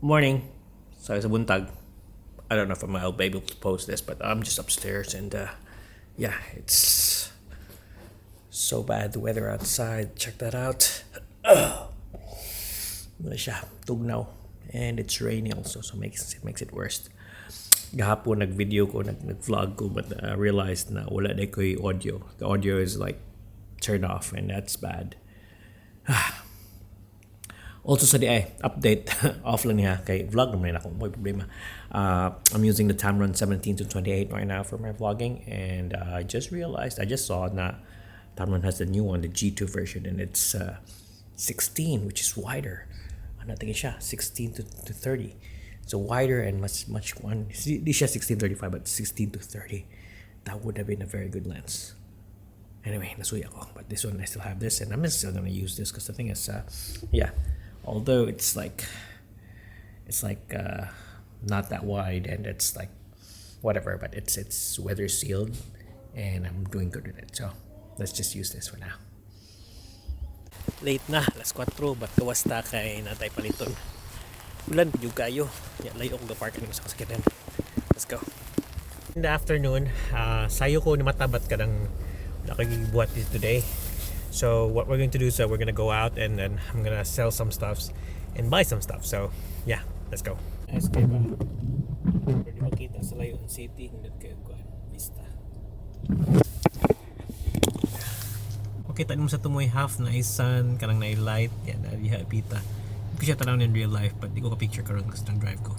Morning. Sorry sa buntag. I don't know if I'll be able to post this, but I'm just upstairs and yeah, it's so bad, the weather outside. Check that out. Ugh. Wala siya, tugnaw. And it's raining also, so makes it worse. Gahapon nag-video ko, nag-vlog ko, but I realized na wala na ko'y audio. The audio is like turned off and that's bad. Also sa diay, update, off lang niya kay vlog naman ako, may problema. I'm using the Tamron 17 to 28 right now for my vlogging and I just realized, I just saw na Tamron has the new one, the G2 version, and it's 16, which is wider. Ano tingin siya? 16 to 30. So wider and much much one. Di siya 16-35 but 16 to 30. That would have been a very good lens. Anyway, nasuya ko. But this one, I still have this, and I'm still gonna use this because the thing is, yeah, although it's like not that wide and it's like whatever, but it's weather sealed, and I'm doing good with it. So let's just use this for now. Late na, alas 4, but gawas ta kay naa tay paliton. Ulan, jud kayo. Ya, layo ko ga-park sa kasakyanan. Let's go. In the afternoon, sayo ko ni mata but kanang nakagibuhat this today. So what we're going to do is we're gonna go out and then I'm gonna sell some stuffs and buy some stuff. So yeah, let's go. Nice kay ba? Pwede makita sa layo ang city, hindi kayo kuan vista. Makita mo sa tumoy half na sun, kanang na light, yan na diha pita. Di ko siya tanaw in real life, but di ko ka picture karon kasi nang drive ko.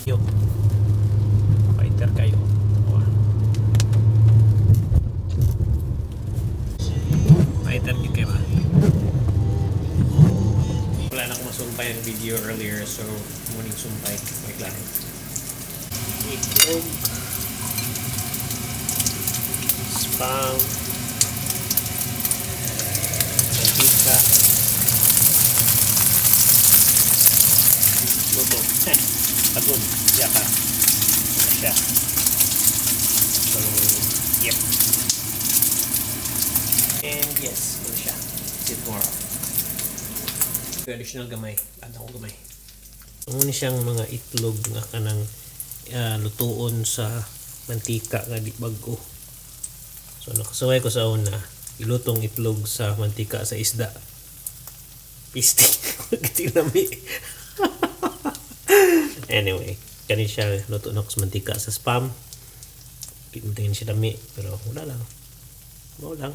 Yo. Fighter kayo. Oh. Fighter gyud kayo ba? Wala na akong masumpay ang video earlier, so morning sumpay. May klaro. Itlog. Spam. Mantika. Luto. Eh, pagod. Yaka. Ano siya. So, yep. And yes, ano siya. See you tomorrow. Additional gamay. Add ako gamay. Muna siyang mga itlog nga kanang lutuon sa mantika nga di bag-o. So nakasuway ko sa una, ilutong itlog sa mantika sa isda. Pisti. Kasi lami. Anyway, kani siya luto na ko sa mantika sa Spam. Di mo tingin siya lami, pero wala lang. Wala lang.